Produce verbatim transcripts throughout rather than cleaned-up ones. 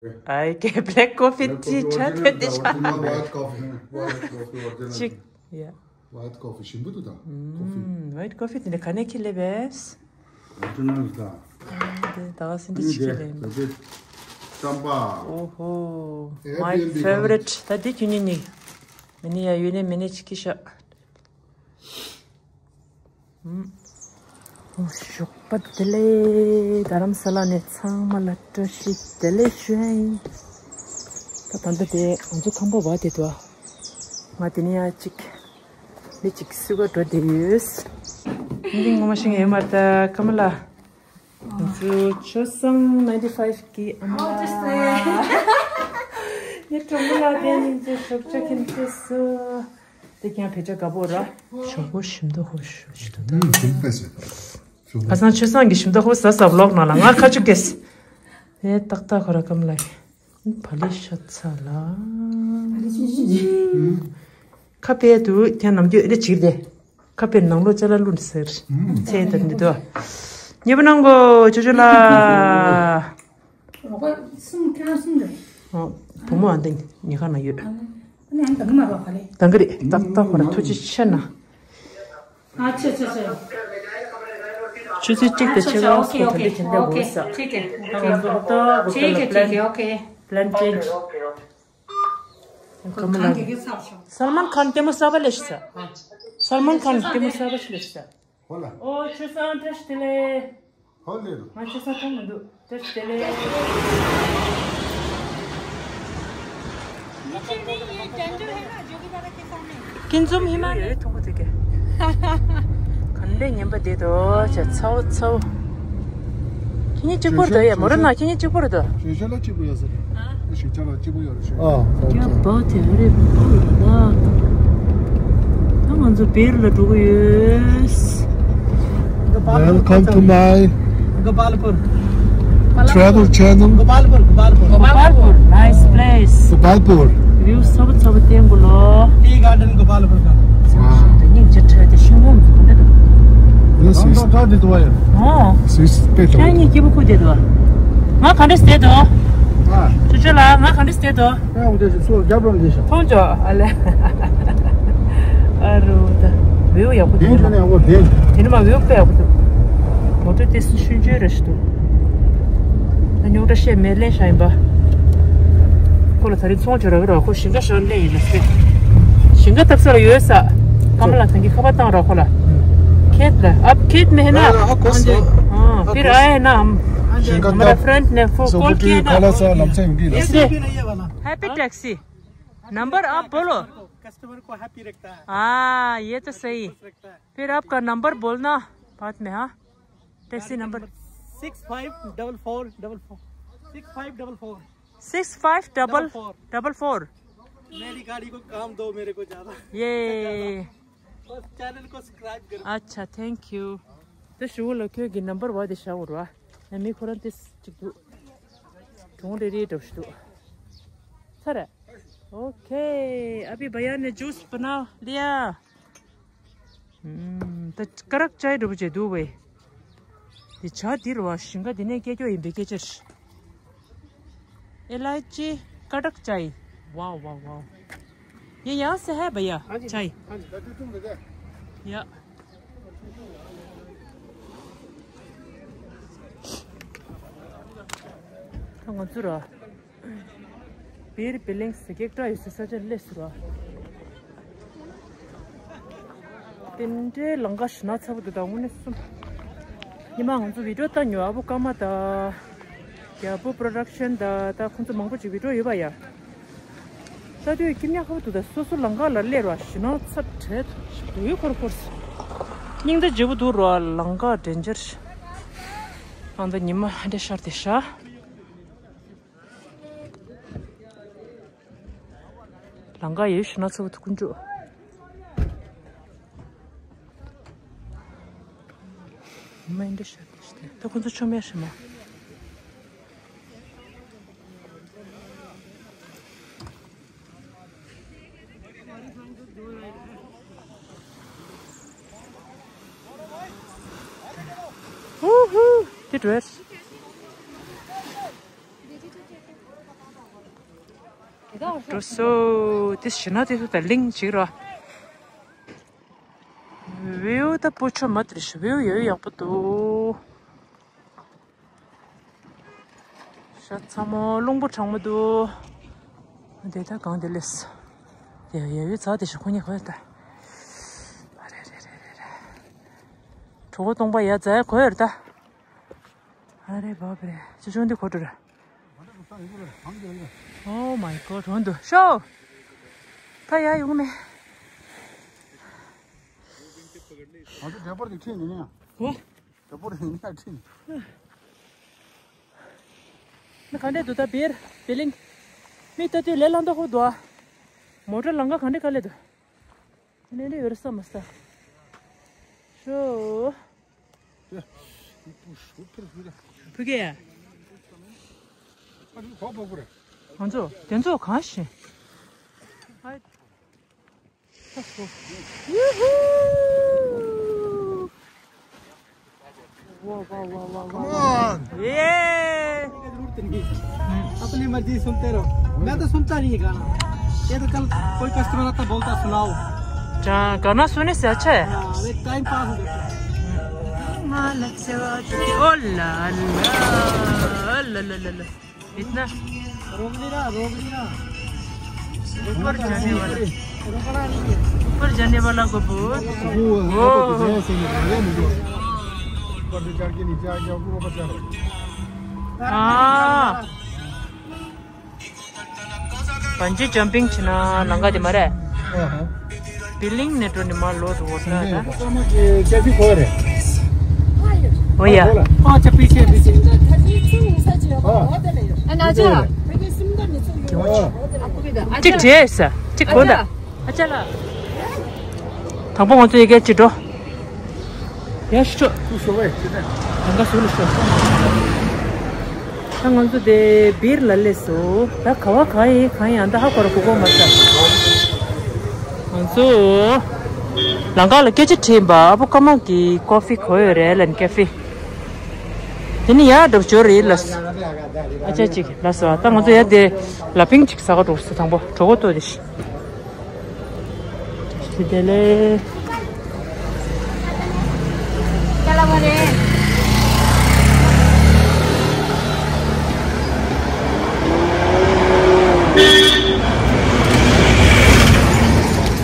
ཨའི་ཀེ་black coffee ཅི་ཆ་ཐོན་ཏེ་ཆ། White coffee, white coffee original. ཅིག་ཡ། White coffee ཞིམ་པོ་འདུག་ད། Coffee. ཨུམ། White coffee དེ་ནས་ག་ནས་ཁྱེར་སླེབས་པས། Original ད། དེ་ད་ག་སེ་འདི་ཅི་ཁྱེར་སླེབས། ད་དེ་ཀྲམ་པ། ཨོ་ཧོ། Airbnb My favorite. ད་འདི་ཁྱོད་ཉིད་ནི། མི་ནི་ཡ་ཡོད་ནས་མི་ནི་ཅི་ཁྱི་ཤ། ཞོགས་པ་བདེ་ལེགས། རྡ་རམ་ས་ལ་ནས་ཚང་མ་ལ་བཀྲ་ཤིས་བདེ་ལེགས་ཞུ་ཡ་ཡིན། ད་ད་ལྟ་དེ་ང་ཚོ་ཁང་པ་བ་དེ་དུ་ང་དེ་ནས་ཡ་གཅིག་མི་གཅིག་སུ་ག་འགྲོ་བསྡད་ཡོད། ཨིན་ཇི་ངོ་མ་ཤེས་ངེས་མ་རེད་ད་ཀ་མ་ལ། ང་ཚོ་ཆོས་བཟང་ninety five གི་ཨ་མ་ལགས། ངའི་གྲོགས་མོ་ལགས་དེ་ཉིན་ཚེ་ཤོག་ཆ་ཁྱིམ་ཚེས་སུ། དེ་ཀྱང་བེད་སྤྱོད་དགའ་པོ་ར། ཞོག་པོ་ཞིམ་མདོག་ཧོ་ཤོ་ཤི་ཏོ་ད། ཁ་སང་ཆོས་བཟང་གི་ཞིམ་མདོག་ཧོ་ཟ་ཟ་ཝི་ལོག་ནང་ལ་ང་ཁ་ཆུ་གེས། ཨེ་ཏག་ཏག་ཁོ་ར་ཀམ་ལ་ཡི། བ་ལི་ཤ་ཚ་ལ། ཁ་པའི་དུ་ཀྱང་ནམ་རྒྱུན་ཨེ་ཅིག་དེ། ཁ་པའི་ནང་ལོགས་ཅ་ལག་བླུགས་ནས་ཟེར། ཚེ་ད་འདི་དོ། ཉེ་པོ་ནང་གོ་ཅོ་ཅོ་ལ། ཨོ། བུ་མོ་ཨ་འདི་ཉེ་ཁ་ན་ཡོད། ད་གི་རེད་ཏག་ཏག་ཁོ་ར་ཐུགས་རྗེ་ཆེ་ན། ཆུ་ཚོད་གཅིག་དང་ཕྱེད་ཀ་སོགས་དེ་འདྲ་ཅན་འདྲ་འོ་ས། ད་ང་ཚོ་ཧོ་ཏ་གོ་ཏ་ལ་པླན་པླན་ཅེན་ཇི། སལ་མན་ཁཱན་ལྟད་མོ་གསར་པ་ལས་ཤི་ས། སལ་མན་ཁཱན་ལྟད་མོ་གསར་པ་ལས་ཤི་ས། ཨོ་ཆོས་བཟང་བཀྲ་ཤིས་བདེ་ལེགས། ང་ཆོས་བཟང་མཐོང་མི་འདུག་བཀྲ་ཤིས་བདེ་ལེགས། ཁྱེད་འཛོམས་ཧི་མ་ལ་ཡའི་མཐོང་གོ་དེ་ག་ག་འདྲས་ངན་པ་དེ་དོ་ཅ་ཚའོ་ཚའོ། ཁྱེད་གཉིས་གཅིག་པོར་དོ་ཡ་མོ་ར་ན་ཁྱེད་གཉིས་གཅིག་པོར་དོ། ཞེ་ཤ་ལ་གཅིག་པོ་ཡོད་ས་རེད། ཞེ་ཤ་ལ་གཅིག་པོ་ཡོད་རེད་ཞེ། ཨ་ཡ་བ་དེ་རེད་པ་ལ། ད་ང་ཚོ་བེར་ལ་འགྲོ་གི་ཡོད། Welcome to my Gopalpur travel channel. Gopalpur, Gopalpur. Gopalpur, nice place. Gopalpur. View ཚ་པོ་ཚ་པོ་བསྟན་དགོས་ལོ། Tea Garden Gopalpur. Wow. དེ་ཉིད་ཅི་ཁྲ་དེ་ཤིང་སྡོང་གོ་འདྲ་འདུག This is ཨོ། ཁྱེད་གཉིས་སྐྱིད་པོ་ཁུག་དེ་འདུག་ང་ག་འདྲས་བསྡད་འདུག་ཅོ་ཅོ་ལགས་ང་ག་འདྲས་བསྡད་འདུག་ཁོང་ཅོ་ཨ་ལེ། ཨ་རུ་ད། བེའུ་ཡག་པོ་འདུག་དེ་ནི་མ་བེའུ་དཔེ་ཡག་པོ་འདུག་མོ་ཊ་དེ་སུ་ཤུན་ཅོའི་རེ་ཞིག་འདུག་ད་རྙོག་དྲ་བཤད་མེད་ལེན་ཤ་ཡིན་པ། ཁོ་ལ་ད་རིང་ཚོང་ཅོ་ར་གི་ར་ཁོ་ཞིང་ཁ་ཤོར་ལེ་ཡིན་ན་སེ། ཞིང་ཁ་ཐབ་ས་ལ་ཡོད་ས། ཀམ་ལ་ཐང་གི་ཁ་པར་བཏང་ར་ཁོ་ལ། ཁེད་ལ་ཨབ་ཁེད་མེད་ན། ཨ་ཁོ་སོ། ཨ་ཕིར་ཨ་ཡ་ན་ཨམ། ཞིང་ཁ་ཐབ་ས་ལམ་སང་ཡོང་གི་ཡིན་ན་སེ། Happy taxi. Number आप बोलो। कस्टमर को हैप्पी रखता है। हाँ, ये तो सही। रखता है। फिर आपका नंबर बोलना बाद में, हाँ? Taxi number. Six five double four double four. Six five double four. Six five double four. मेरी गाड़ी को काम दो मेरे को ज्यादा। ये। बस चैनल को सब्सक्राइब करो। अच्छा, thank you. ད་ཞུ་ལ་ཁྱོད་ཀྱི་ནམ་བར་བ་དེ་བཞག་འོར་བ། ན་མི་ཁོ་རང་དེ་གཅིག་འདུག་གྲོང་རེ་རེ་འགྲོ་ཞུ་འདུག་ཚར། ओके, अभी भैया ने जूस बना लिया। हम्म, तो कड़क चाय डूब जे दू भाई। ये चाय दी रवा शिंगा दिने के जो इम्बे के चर्च। इलायची कड़क चाय। वाह, वाह, वाह। ये यहाँ से है भैया, हाँ जी, चाय? हाँ जी। या। ང་ཚོ་ར། བེར་བེ་ལེང་སི་གེག་ཏྲ་ཡོད་སི་ས་ཆ་ལས་སུ་ར། དེ་འདྲའི་ལང་ཀ་ཞི་ན་ཚ་བོ་དུ་དང་དངོས་གནས་སུ། ཉི་མ་ང་ཚོ་བི་ཌིའོ་ལྟ་ཉོ་ཨ་བུ་ཀ་མ་ད། རྒྱལ་པོ་པྲོ་ཌག་ཤན་ད་ད་ཁོང་ཚོ་མང་པོ་ཅིག་བི་ཌིའོ་ཡོད་པ་ཡ། ལྟ་དུས་ཁྱིམ་ཉག་ཁ་བོ་དུ་ད་སོ་སོ་ལང་ཀ་ལ་སླེབས་ར་ཞི་ན་ཚ་བྲལ་དུས་འཁོར་འཁོར་སི། སྙིང་རྗེ་བོ་དུ་ར་ལང་ཀ་ཌེན་ཇར། ཨང་ད་ཉི་མ་འདྲ་ཤར་དེ་ཤ། ལང་ཀ་ཡོད་ཤི་ན་ཚ་བོ་ཐུག་ཀུན་ཅུ། མ་འདྲ་ཤར་དེ་ཤ་དེ་ད་ཁོང་ཚོ་ཆོ་མེད་ཤི་མ། Woohoo! Did it. འགྲོ་སོ། དེ་ཞི་ན་དེ་ཚོ་ད་གླིང་ཅིག་ར། བེའུ་ད་པོ་ཆོ་མ་དེར་ཤི་བེའུ་ཡོད་ཡག་པོ་འདུག་ཤ་ཚ་མོ་རླུང་པོ་གྲང་མོ་འདུག་དེ་ད་གང་དེ་ལེས། དེ་ཡ་ཡོད་ཚ་དེ་ཤི་ཁོ་གཉིས་ཁོ་ཡ་ད། ཨ་རེ་རེ་རེ་རེ་རེ། གྲོགས་སྟོང་པ་ཡ་ཛ་ཡ་ཁོ་ཡོད་ད། ཨ་རེ་བབ་རེ་ཅི་ཆུང་འདི་ཁོ་འགྲོ་རེ། Oh my god, ཧོན་དུ་ཤོ། ད་ཡ་ཡོང་མེ། ང་ཚོ་འདྲ་པར་དེ་ཁྲིད་ནི་ནི། ཧོ། འདྲ་པར་དེ་ནི་ཡ་ཁྲིད་ནི། ནི་ག་འདྲས་འདུག་ད་བེར་བེ་ལིང་། མི་ལྟ་དུས་ལས་ལང་ད་ཧོ་འདུག་ཨ། མོ་ཊ་ལང་ག་ག་འདྲས་ག་ལས་འདུག་ནས་ནས་ཡོད་ས་མ་ས། ཤོ། ཕུ་གེ། ང་ཚོ་དེ་ཚོ་གང་ཤེས། ཧ་ཧ་ཧ། ཝ་ཝ་ཝ་ཝ་ཝ། Come on! ये। अपनी मर्जी सुनते रहो। मैं तो सुनता नहीं गाना। ये तो कल कोई कस्टमर आता, बोलता, "सुनाओ।" हाँ, गाना सुनने से अच्छा है। हाँ, एक टाइम पास हो जाता है। ओ ला ला, ओ ला ला ला ला। इतना। रोक नहीं रहा, रोक नहीं रहा। ऊपर जाने वाला, ऊपर जाने वाला को बोल। वो, वो तो जैसे ही निकल गया मुझे। ऊपर से चढ़ के नीचे आ गया, ऊपर चढ़ो। हाँ। बंजी जंपिंग ཆེ་ན་ལམ་ཁ་དེ་མ་རེད། ཨ་ཧ། བེ་ལིང་ནས་འགྲོ་ནས་མར་ལོག་འགྲོ་དགོས་ན་ད། कैफे खोए रहे। ओ या। अच्छा, पीछे, पीछे। हाँ। ए, ना जा। ठीक है, ऐसा। ठीक हो ना? अच्छा ला। དང་པོ་ང་ཚོ་ཡི་གེ་ཅི་འགྲོ། ཡ་ཤོ། ད་ང་ཚོ་དེ་བིར་ལ་སླེབས་སོང་། ད་ག་བ་ག་ཡི་གང་ཡང་ད་ཧ་གོ་ར་གོ་གོ་མ་ས། ང་ཚོ་ལམ་ཁ་ལ་སྐད་ཆ་དྲིས་པ། ཨ་བུ་ཀ་མ་གི་ཀོ་ཧྥི་གོ་ཡོད་རེད་ལན་ཀེ་ཧྥི། དེ་ནི་ཡ་འགྲོ་ཅོ་རེད་ལ། ཨ་ཅག་ཅིག་ལ་སོ། ད་ང་ཚོ་ཡ་དེ་ལ་ཕིང་ཅིག་ཟ་ག་འགྲོ་སོ། དང་པོ་གྲོད་ཁོག་ལྟོགས་དེ་ཤི། དེ་ལས།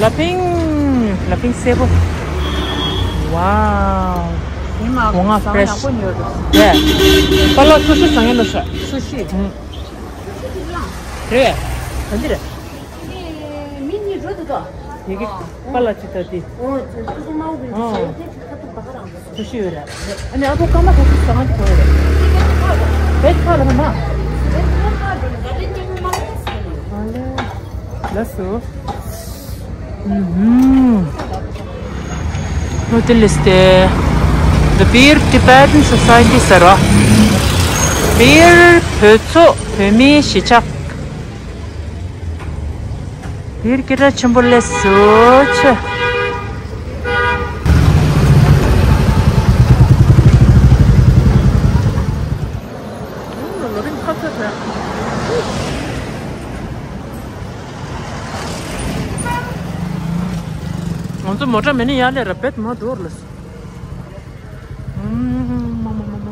ལ་ཕིང་། ལ་ཕིང་སེར་པོ། ཝའོ། ཡིན་མ་གོང་ང་ཟ་ཡག་པོ་ཉོས་འདུག་ཡ། པ་ལགས་སུ་ཤི་ཟ་ཡིན་ལ་ཤ། སུ་ཤི། ཨུ། རེད། ག་འདི་རེད། མི་གཉིས་འགྲོ་འདུག་ག་ཡི་གེ་པ་ལ་ཅི་ལྟ་དེ། ཨོ། ཅི་ཏུ་མའོ་བི་ཨོ། ཅི་ཏུ་ཁ་ཏུ་བ་ག་རང་། སུ་ཤི་ཡོད་རེད། ཨ་ནི་ཨ་ཕོ་ཀ་མ་ཁ་ཤི་ཟ་ང་ཅི་གོ་ཡོད་རེད། བེད་ཁ་ལ་མ། ཨ་ལེ། ལགས་སོ། ཨུམ། ནོ་ཏི་ལིས་ཏེ། The Beer Tibetan Society ཟེར་བ། བིར་བོད་ཚོགས་བོད་མིའི་གཞིས་ཆགས། བིར་སྐད་གྲགས་ཆེན་པོ་ལས་སུ་ཆེ། ང་ཚོ་མོ་ཊ་མེད་ནི་ཡར་ལས་ར་བེད་མ་འགྲོ་ར་ལ་སོ། ཨུམ། མ་མ་མ་མ།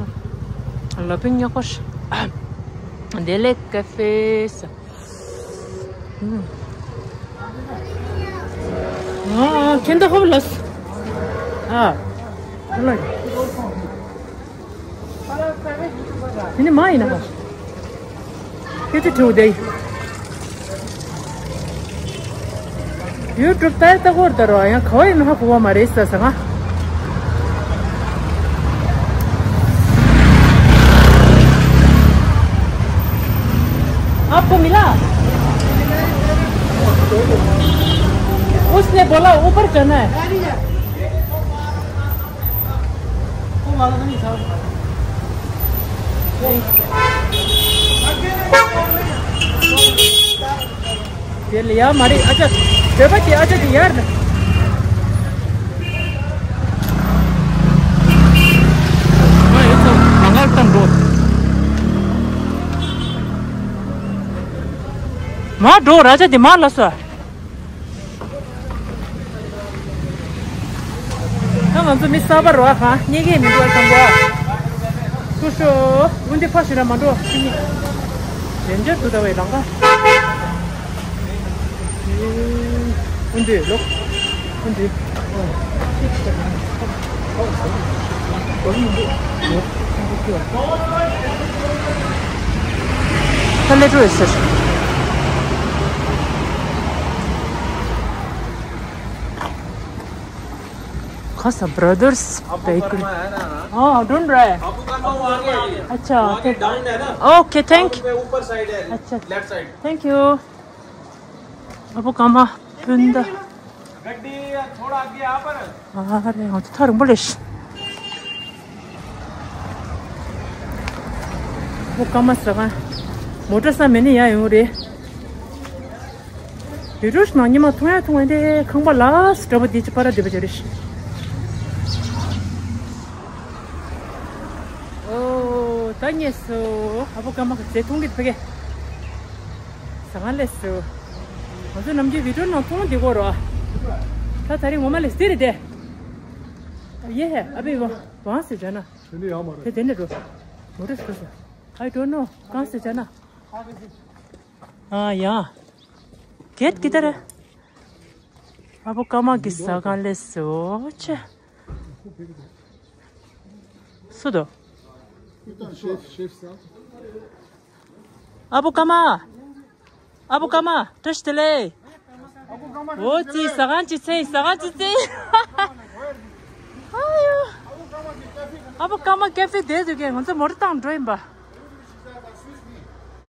ལ་ཕིང་ཉོ་ཁོ་ཤ། དེ་ལས་ཀ་ཧྥེ་ས། ཨུམ། ཨ། ཁྱེད་ད་ཧོབ་ལ་སོ། ཨ། ལ། དེ་ནི་མ་ཡིན་ན་ཧ། སྐད་ཆ་དྲིས་དེ། ཡུ་ཊུབ་ལྟ་ལྟ་གོ་ལྟ་རོ། ཡང་ག་བ་ཡིན་ན་ཧ་གོ་བ་མ་རེད་ས་ས་ང་། आपको मिला? उसने बोला ऊपर चढ़ना है। དེ་ལ་ཡར་མ་རེད། ཨ་ཅག་བོད་པ་དེ་ཨ་ཅག་དེ་ཡར་ལ། ང་ཡོད་ཚོ་ང་ངར་བཏང་འགྲོ། མར་འགྲོ་ར་ཅག་དེ་མར་ལ་སོ། ད་ང་ཚོ་མི་གསར་པ་རོ་ཨ་གང་རྙེད་ཀྱི་མི་འདུག་ཨ་དང་པོ་ཨ། སྐུ་ཞོགས་འོན་ཏེ་ཕ་ཞུ་ར་མ་འགྲོ་ཤི་ཉི། རེན་ཇར་དུ་ད་བའི་ལང་ཀ། འོན་ཏེ་ལོ། འོན་ཏེ། ད་ལས་འགྲོ་ཡོད་ཟེར། ཁ་ས་Brothers Bakery. Oh, don't try. अच्छा, okay, thank you. अच्छा, thank you. ཨ་བོ་ཀ་མ་སྤུན་ཟླ། ཨ་རེ་ང་ཚོ་ཐག་རིང་པོ་ལས། ཨ་བོ་ཀ་མ་ཟ་ཁང་། མོ་ཊ་ས་མེད་ནི་ཡ་ཡོང་རེད། བི་ཌིའོ་ནང་ཉི་མ་མཐོང་ཡ་མཐོང་ཡ་དེ་ཁང་པ་ལ་སི་འདྲ་པོ་དེ་ཅི་པ་ར་བསྡད་པ་ཅི་རེད། ཨོ་ད་ཉེས་སོ། ཨ་བོ་ཀ་མ་གི་ཟས་མཐོང་གི་ཕ་གི། ཟ་ཁང་ལས་སོ། ང་ཚོ་ནམ་རྒྱུན་བི་ཌིའོ་ནང་མཐོང་དེ་གོ་རོ། ད་ད་རིང་ངོ་མ་ལས་སྟེ་རེད་དེ། ཡེ་ཧེ་ཨ་བི་ཝང་ཟེར་ཇ་ན། དེ་ནས་འགྲོ། མོ་ཊ་སི་ཁ་ས། I don't know. གང་ཟེར་ཇ་ན། ཨ་ཡ། གེད་ཀི་དར། ཨ་བོ་ཀ་མ་གི་ཟ་ཁང་ལས་སོ་ཆེ། སུ་དོ། ཨ་བོ་ཀ་མ། ཨ་བོ་ཀ་མ་བཀྲ་ཤིས་བདེ་ལེགས། འོ་ཙི་ཟ་ཁང་ཅི་ཚེ་ཟ་ཁང་ཅི་ཚེ། ཨ་ཡོ། ཨ་བོ་ཀ་མ་ཀེ་ཧྥེ་དེ་དུ་གས་ང་ཚོ་མོ་ཊ་བཏང་འགྲོ་ཡིན་པ།